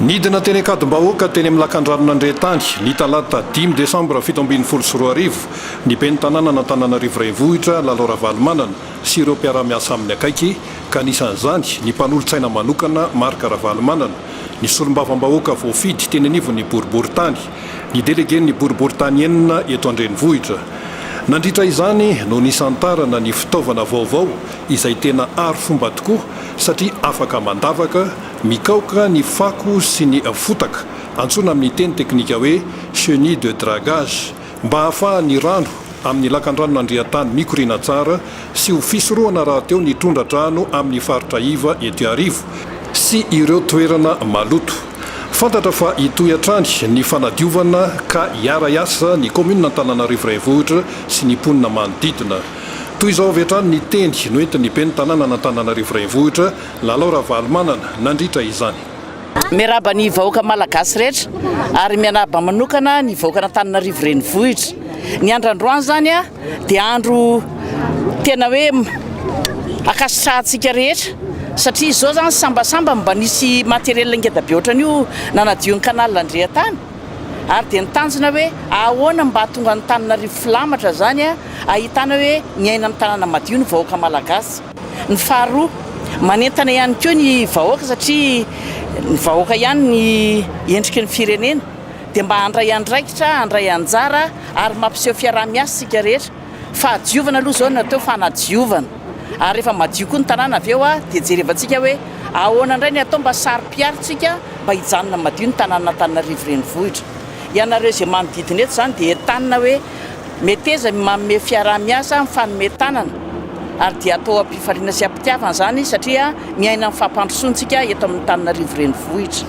Nidina teny Ankadimbahoaka teny amin'ny lakandranon'Andriantany, ny talata dimy desambra 2017, ny ben'ny tanànan'Antananarivo Renivohitra, Lalao Ravalomanana, sy ireo mpiara-miasa aminy akaiky, ka anisan'izany ny mpanolotsaina manokana Marc Ravalomanana, ny solombavambahoaka voafidy teny anivon'ny boriborintany, ny delegen'ny boriborintany enina eto an-drenivohitra. Nandritra izany no nisantarana ny fitaovana vaovao izay tena arifomba tokoa satria afaka mandavaka, mikaoka ny fako sy ny fotaka, antsoina amin'ny teny teknika hoe chenille de dragage, mba hahafahan'ny rano amin'ny lakandranon'Andriantany mikoriana tsara sy ho fisorohana rahateo ny tondra-drano amin'ny faritra iva eto Iarivo sy ireo toerana maloto. Fantatra fa hitohy hatrany ny fanadiovana ka hiara-hiasa ny kaominina Antananarivo Renivohitra sy ny mponina manodidina. Toy izao avy hatrany ny teny noentin'ny ben'ny tanànan'Antananarivo Renivohitra, Lalao Ravalomanana, nandritra izany. Miarahaba ny vahoaka malagasy rehetra ary miarahaba manokana ny vahoakan'Antananarivo Renivohitra. Ny andro androany izany dia andro tena hoe ankasitrahantsika rehetra satria izao izany sambasamba mba nisy matériel ngeda be ohatran'io nanadio ny canal Andriantany ary dia ny tanjona hoe ahoana mba hahatonga an'Antananarivo filamatra izany ahitana hoe miaina amin'ny tanàna madio ny vahoaka malagasy. Ny faharoa, manentana ihany koa ny vahoaka satria ny vahoaka ihany ny endriky ny firenena dia mba handray andraikitra, handray anjara ary mampiseho fiaraha-miasa isika rehetra. Fahadiovana aloha izao no atao fanadiovana ary rehefa madio koa ny tanàna avy eo dia jerevantsika hoe ahoana indray ny atao mba saro-piaro tsika mba hijanona madio ny tanànan'Antananarivo renivohitra. Ianareo izay manodidina eto izany dia entanina hoe Meteza ny manome fiaraha-miasa, mifanome tanana ary dia atao am-pifaliana sy am-pitiavana izany satria miaina ny fampandrosoana isika eto amin'ny Antananarivo Renivohitra.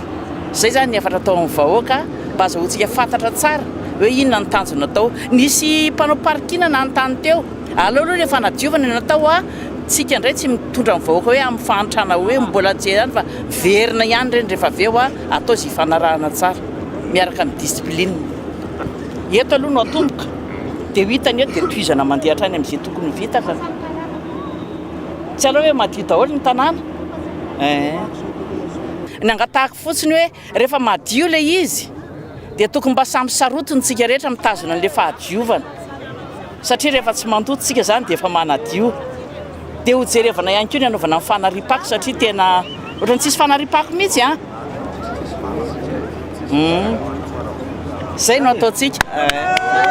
Izay izany ny hafatra atao amin'ny vahoaka mba azahoantsika fantatra tsara hoe inona ny tanjona atao. Nisy mpanao parking nanontany teo, aleo aloha ilay fanadiovana no natao a, tsika indray tsy mitondra ny vahoaka hoe amin'ny fahantrana hoe mbola tsy izany fa miverina ihany ireny rehefa avy eo atao izay ifanarahana tsara miaraka amin'ny discipline. Eto aloha no atomboka dia ho hitany eo dia tohizana mandeha hatrany amin'izay tokony ho vita fa tsy aleo hoe madio daholo ny tanàna eh. Ny angatahako fotsiny hoe rehefa madio ilay izy dia tokony mba samy sarotiny tsika rehetra mitazona an'ilay fahadiovana satria rehefa tsy mandoto tsika izany dia efa manadio. Dia ho jerevana ihany koa ny hanaovana ny fanariam-pako satria tena ohatran'ny tsisy fanariam-pako mihitsy an. Zay no ataontsika.